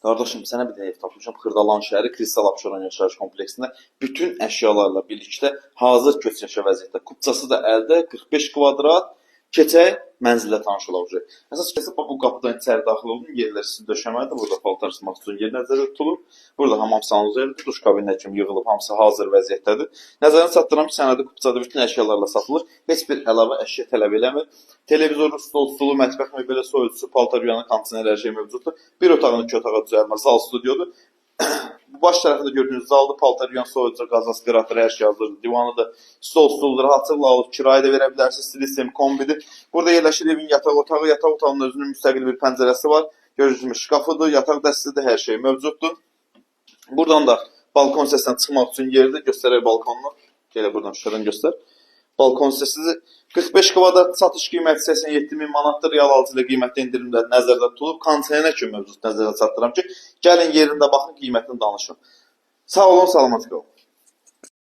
Qardaşım, sənə bir dənə ev tapmışam. Xırdalan şəhəri Kristal Abşeron yaşayış kompleksində bütün əşyalarla birlikdə hazır köç yaşa vəziyyətdə. Kupçası da əldə, 45 kvadrat. Keçək mənzillə tanış olaq. Əsas kəsib bu qapıdan içəri daxil oldum. Yerlər sizi döşəmədir. Burada paltar asmaq üçün yer nəzərdə tutulub. Burada hamam sanuzelidir. Duş kabinə kimi yığılıb, hamısı hazır vəziyyətdədir. Nəzərə çatdıram ki, sənədi kupçada bütün əşyalarla satılır. Heç bir əlavə əşya tələb eləmir. Televizoru, stol, stulu, mətbəx mebeli, soyuducusu, paltar yuyanı, kondisioner, hər şey mövcuddur. Bir otağın iki otağa düzəlmə zal, studiodur. Bu baş tərəfində gördüyünüz zaldır, paltar yuyan, soyuducu, qaz aspiratoru, hər şey hazırdır. Divanıdır, stol, stuldur, rahatlıqla alıb kirayə də verə bilərsiniz. Stil sistemi kombidir. Burada yerləşir evin yataq otağı. Yataq otağının özünün müstəqil bir pəncərəsi var. Gördüyünüz kimi şkafıdır, yataq dəstəsidir, hər şey mövcuddur. Buradan da balkon hissəsindən çıxmaq üçün yerdir. Göstərək balkonunu. Gələ buradan şuradan göstər. Balkon hissəsidir. 45 kvadrat, satış qiyməti 87 min manatdır. Real alıcı ilə qiymətli endirimlər nəzərdə tutulub. Kondisioner kimi mövcud, nəzərdə çatdıram ki, gəlin yerində baxın, qiymətini danışın. Sağ olun, salamat qalın.